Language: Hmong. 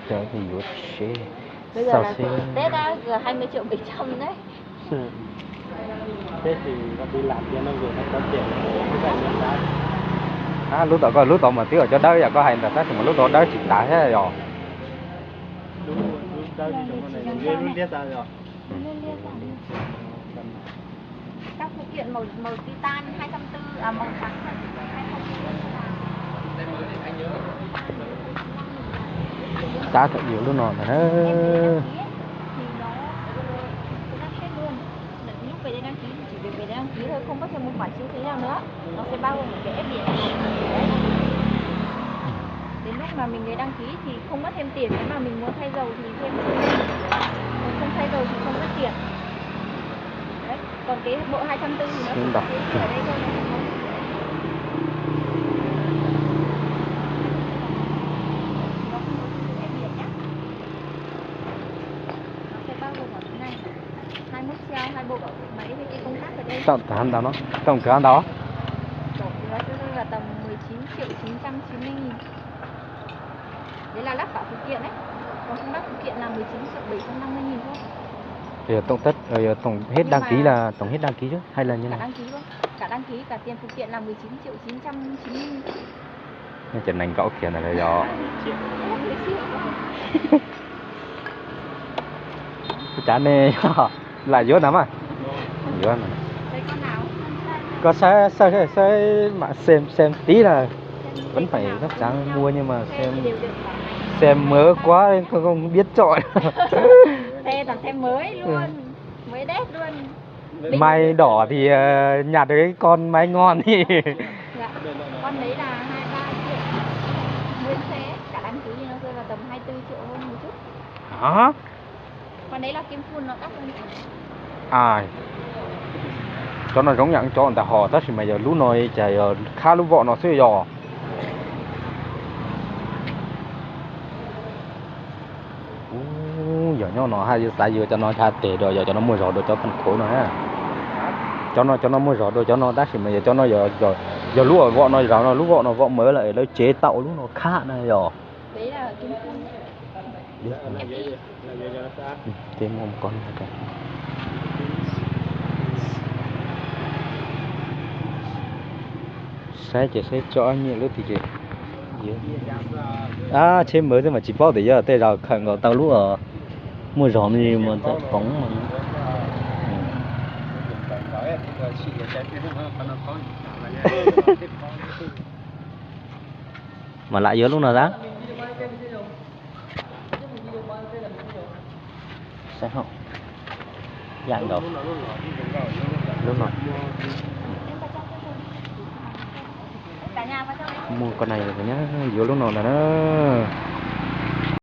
Yuav seb, xauj seb. Lub tom ko, lub tom mas twb yog cov dawb yom, koj hais ntawd tab sis mas lub tom dawb tsis tas thiab yom. Tab tom yuav lub no ntag na. Đăng ký thì nó, cái đăng ký thì chỉ việc về đăng ký thôi, không mất thêm một khoản chi phí nào nữa. Nó sẽ bao gồm cái ép điểm đấy. Đến lúc mà mình về đăng ký thì không mất thêm tiền, nếu mà mình muốn thay dầu thì thêm, còn không thay dầu thì không mất tiền. Đấy, còn cái bộ hai trăm tư thì nó chỉ đọc ở đây thôi, nó không có, nó không có ép điểm nhá. Nó sẽ bao gồm ở cái này. Hai mốt xeo, hai bộ mà đi công tác ở đây. Tổng cán đó nó, tổng cán đó. Tổng thì nó sẽ rơi vào tầm mười chín triệu chín trăm chín mươi nghìn. Đấy là lắp cả phụ kiện đấy. Còn không lắp phụ kiện là mười chín triệu bảy trăm năm mươi nghìn thôi. Giờ tổng tất, ờ, giờ tổng hết đăng ký là tổng hết đăng ký chứ hay là như nào? Cả đăng ký luôn. Cả đăng ký cả tiền phụ kiện là mười chín triệu chín trăm chín mươi nghìn. Ces nees nkaum kiag ntawd lawm yog. Ua cas ne, lam yuav ntag mas. Yuav. Koj saib, saib, saib mam xem xem tí là vẫn phải chắc chắn mua nhưng mà xem, xem mới quá không, không biết chọn. Xe toàn xe mới luôn, mới đét luôn. May đỏ thì, ờ, nhặt được cái con may ngon thì. Dạ. Con đấy là hai ba triệu. Nguyên xe, cả đăng ký thì nó rơi vào tầm hai tư triệu hơn một chút. Hả? Con đấy là kim full, nó đắt hơn. À, cov no giống như cov ntawm hos tab sis mas yog lub no cas yog khab lub voj no xwb yog. Ub, yog nyob no haj yus xav yuav cov no haj tes rau, yog cov no muaj zog dua cov Phan Khauv no na. Cov no, cov no muaj zog dua cov no tab sis mas yog cov no yog, yog lub voj no zog no, lub voj no voj mawv lawm lawv tsev tau lub no khab na yog. Saib ces saib tso ob nyiam lub tiag ces. Ab, tsheb mawv xwb mas tsis paub tias yog tej zaum khawm nkaus tau lub muaj zog me ntsis mas txawm poov mas. Mas lam yuav lub no xav. Saib hauv, yam nkaus lub no. Muaj koj na, yuav lub no ntag na.